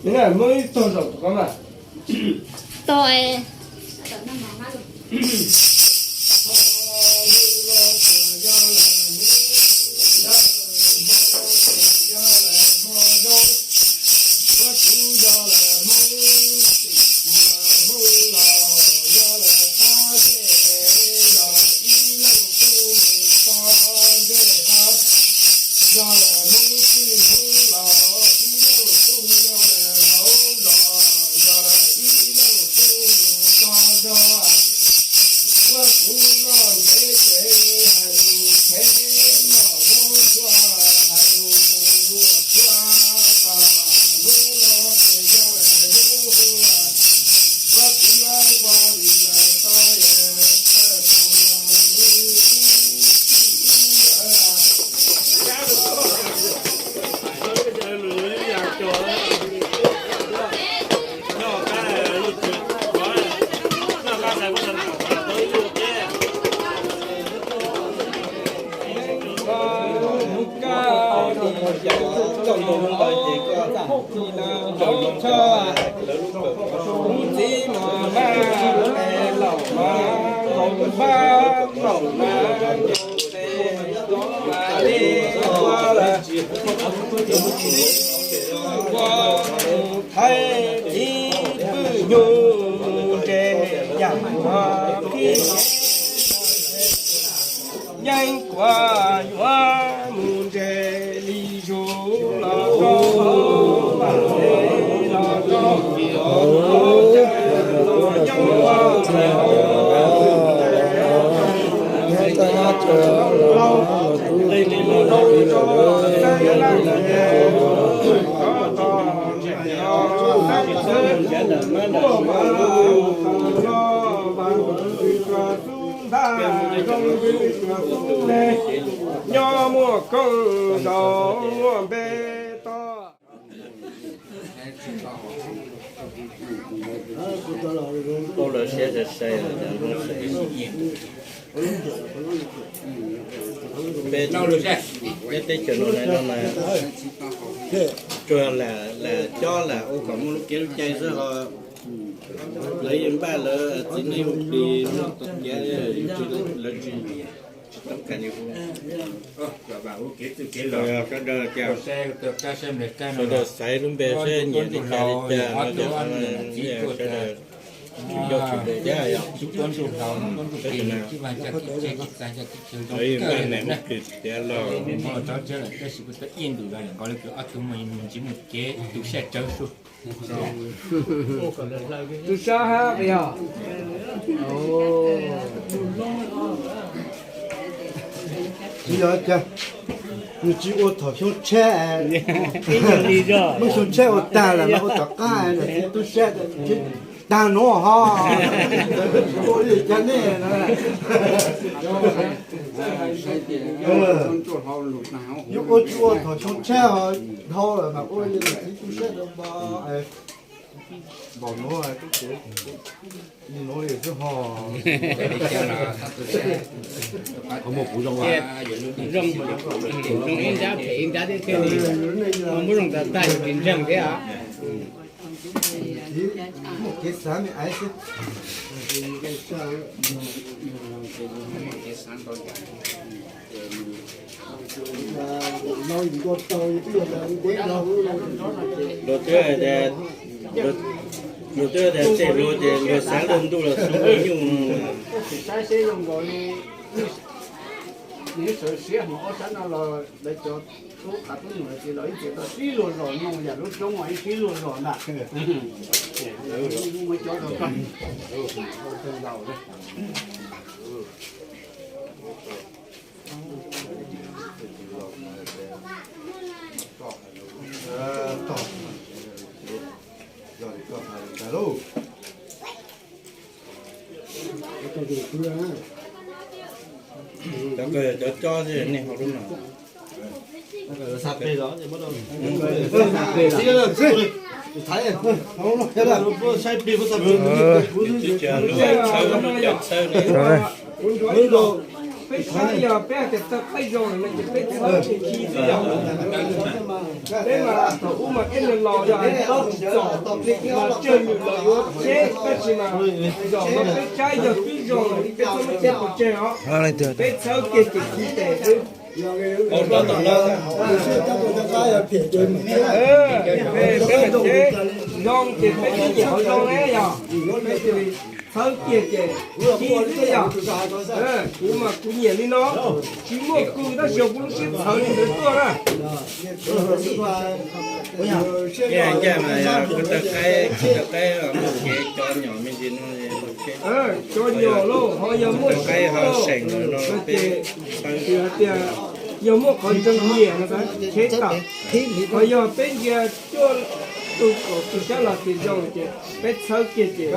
Muab ib tog zaum rau koj mas. Tog es. Thaij ib pwj nyuj nres yam no qhib, yeej kuv yuav mus nres li zus los rau hauv vaj los rau hauv chaw los nyob ua Nyob muaj koob nrov muaj npe toj. Ua lawv siab sai sai os. Peb, peb teb chaws no na, no mas tsuas lam, lam cob lam ua kom muaj lub kev lub cai xwb ho. Lawv yeej npaj lawv txiv neej ua plig muaj tus tiav, lawv tsis, tsis toob kas li hu. Sawv daws xaiv lub npe saib nyiam li cas li cas no ces sawv daws tsis yog tsis tus thiab yog tsis tus na. Lawv yeej npaj neeg ua plig tiav los. Tub sab hab yog. Tsis yog cas, nws tsis ua thaum xyoo tsheb, muab xyoo tsheb ua tag lawm mas ua tom qab tub sab tag nuav ho. Ua li cas nej no, yuav ua tsis ua thaum xyoo tsheb ho dhau lawm mas ua li txiv tub sab npaum nuav, nuav li xwb ho. Qhov muag kuv zoo, zoo ib nrab phem ib nrab thiab, thiaj li muab zoo tag tag yus tsis ntseeg thiab. Muaj kev xav me aiv xwb. Luag twb, luag twb tias tseg luag ces luag xav luag ntuj los xub ua nyuj. Saib seb zoo nkaus li nws sawv siab hmoov ob sab no los lawv cov tub qav tub num ces los ib txwm tau sib luag zos no yam lub roob ib sib luag zos ntag. Muab cov rau koj. Cov ko yog cov cob xwb, nej ho lub no. Saib plig los, saib plig, lub tshawb, cov tshawb. Peb txhawb yog peb hais tias txawj qaij zoo no ces peb txhawb ces khi xwb yog. Peb mas thaum ub mas tej neeg los yog hais paub tsis txog, mas tsawg nws los yuav cheb, tab sis mas zaum no peb saib yog twb zoo lawm peb txhob muab cheb pov tseg os. Peb txhawb kiag ces khi tes xwb. Peb mas cheb zoo ces peb twb nyiam qhov zoo ne yog. Peb thiaj li txhawb kiag ces khi xwb yog. Kuv mas kuv nyiam li no, tsis muaj kws tab sis kuv lub siab txhawv li ntawd tuaj na. Ncaj mas kuv tau qaib, kuv tau qaib los muaj kev cov nyom me ntsis no. Cov nyom lauj, ho yog muaj qaib ho seem no ces hais tias yog muaj qhov ntseeg nyiam no cheb tawm. Ho yog peb ntsia cuaj tus kaum tus sab los tsis zoo ces peb txhawb kiag ces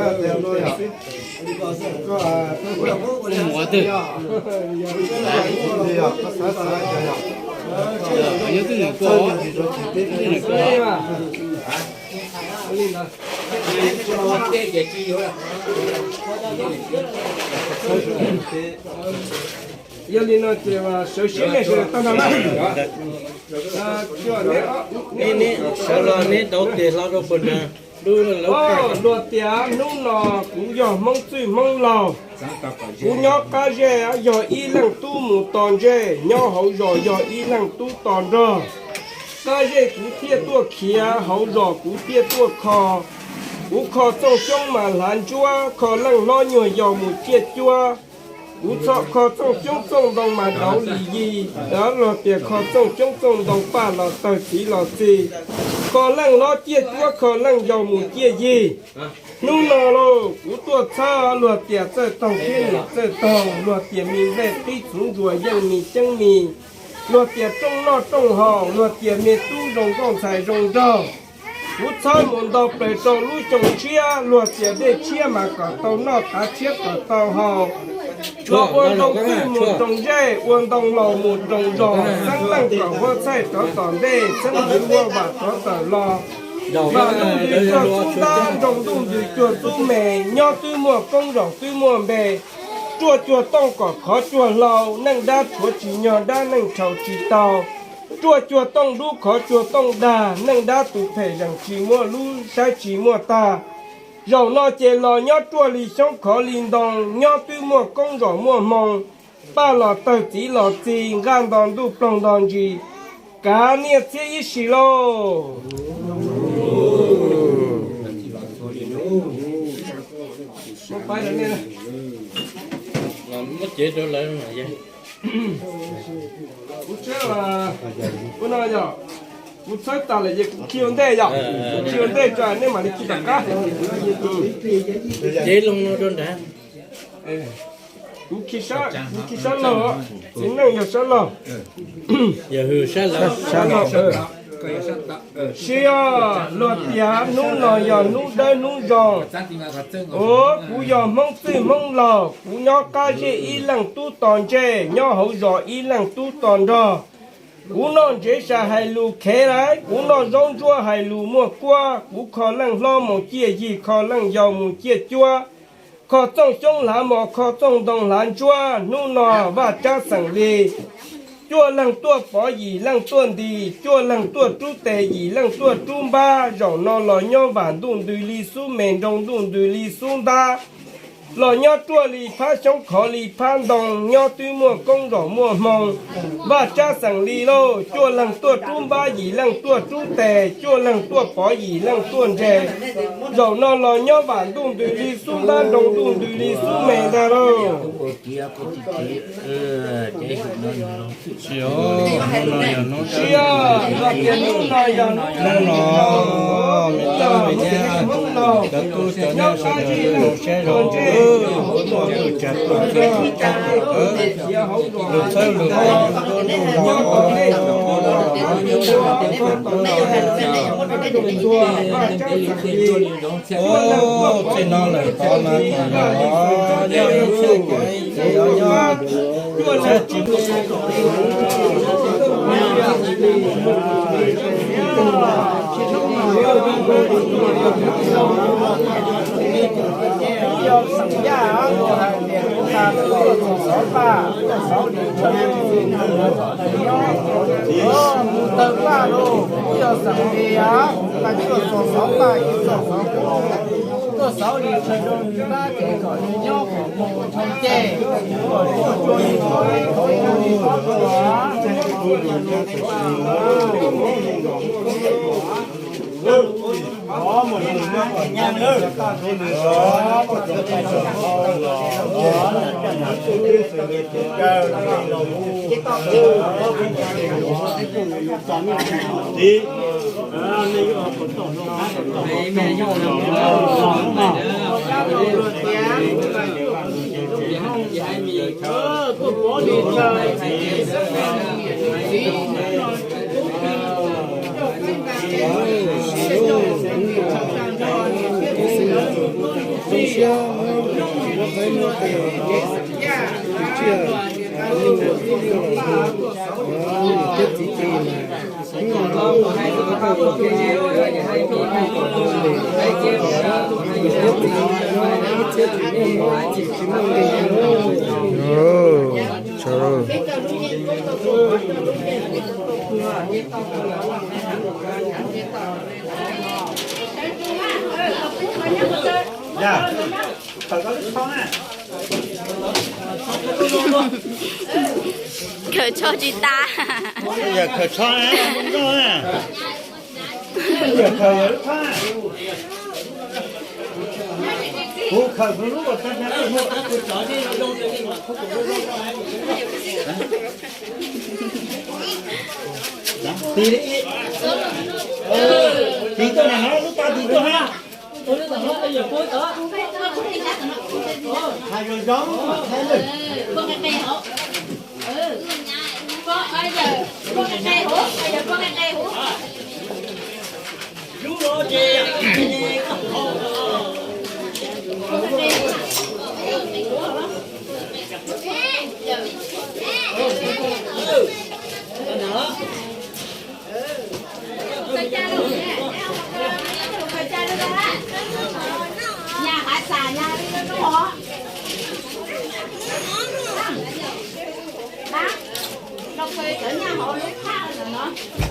xwb. Yog li no ces sawv siab nej sawv daws tag nrho na. Sawv los neb dauv tes hlo rau pem na. Luag tias hnub no kuv yog Hmoob txwj Hmoob laug, kuv nyob qab zej yog ib leej tub mus tos ntsej, nyob hauv zos yog ib leej tub tos nrog. Qab zej kuv thiaj tuaj khiav, hauv zos kuv thiaj tuaj kho. Kuv kho txooj xyoob mas hlav ntsuab, kho leej hlob nyuag yau mus ciaj cuab. Kuv txhob kho txooj xyoob txooj ntoo mas dauv li yi, luag tias kho txooj xyoob txooj ntoo paj los tawg txiv los txi. Kho leej hlob ciaj cuab, kho leej yau mus ciaj yig. Hnub no lauj, kuv tuaj txhawb luag tias txawj taug thiab niam txawj taug, luag tias me nplej qib txhuv ntsuas yeej me ceeb mis, luag tias rooj noj rooj haus, luag tias me tub zoo nkauj ntxhais zoo nraug. Kuv txhawb mus nto plaws rau lub xyoo tshiab, luag tias dej tshiab mas kom tau noj, tav tshiab kom tau haus. Los ua ntoos txwj mus ntoos zej, ua ntoo laus mus ntoos zos, xeeb leej kom huab txhaij rov tom ntej, xeeb ntxwv huab vam rov tawm los. Vam ntuj ntws cuag xub ntab, nroo ntuj ntws cuag xub me, nyob twb muaj koob, zaum twb muaj npe. Ruaj cuag tooj kom khov cuag hlau, neej dab rhuav tsis nyog dab, neej rhaus tsis tau. Ruaj cuag tooj dub, khov cuag tooj dag, neej dab tus phem zeem tsis muaj lub, saib tsis muaj tag. Zaum no ces los nyob ruaj li xyoob, khov li ntoo, nyob twb muaj koob, zaum muaj hmoo. Paj los tawg, txiv los txi, nqaj nto ntuj, ploog nto ntsis, kav niaj txhiab ib sim lauj. Kuv txhawb, kuv no yog, kuv txhawb tas lawm ces kuv khi ua ntej yog, kuv khi ua ntej tso nej mam li khi tom qab. Kuv khi sab, kuv khi sab laug, txiv neej yog sab laug. Yog hws sab laug. Sia, luag tias hnub no yog hnub dawb hnub zoo. Ua kuv yog Hmoob txwj Hmoob laug, kuv nyob qab zej ib leej tub tos ntsej, nyob hauv zos ib leej tub tos nrog. Kuv noj ntsev sas hais lus khev lawm, kuv noj zaub ntsuab hais lus muaj kuab, kuv kho leej hlob mus ciaj yig, kho leej yau mus ciaj cuab, kho txooj xyoob hlav mos, kho txooj ntoo hlav ntsuab, hnub no vaj tsab xeem li. Cuaj leeg tuaj pov, yim leej tuaj nti, cuaj leeg tuaj rub tes, yim leej tuaj rub npab, zaum no los nyob vam ntuj ntws li xub me, nroo ntuj ntws li xub ntab. Los nyob ruaj li phab xyoob, khov li phab ntoo, nyob twb muaj koob, zaum muaj hmoo. Vaj tsab xeem li lauj, cuaj leeg tuaj rub npab, yim leej tuaj rub tes, cuaj leeg tuaj pov, yim leej tuaj nres. Zaum no los nyob vam ntuj ntws li xub ntab, nroo ntuj ntws li xub me ntag lauj. Sia, hnub no yog hnub no, hnub no, cov tub cov nyab sawv daws zoo siab zoo ntsws, tsa tuaj txog txog tawm, lug txhawb lug peb ntuj ntuj nyob, txij no lawm tod mas thaum yog nyob txhij kev txiv os, nyob txhij kev txiv os, nyob Yog xeem Yaj, kuv tas tuaj txog Xov Paj, tuaj Xov Lis, mus tawg Paj lauj, kuv yog xeem Lis, tas tuaj txog Xov Paj, tuaj Xov Lis, tuaj Xov Lis, txhais rau nws pab ces kom nws nyob kom mus tau ces, kom tuaj tsuag li tau li, kom tuaj li tau tsuag. Khaws tsho tsis tas. Yog khaws tsho na, yog khaws lub phab. Kuv khaws kuv lub kom tag na. Tis, tis tuaj na, lub tas tis tuaj na. Hais zoo zoo mas thaij lawm.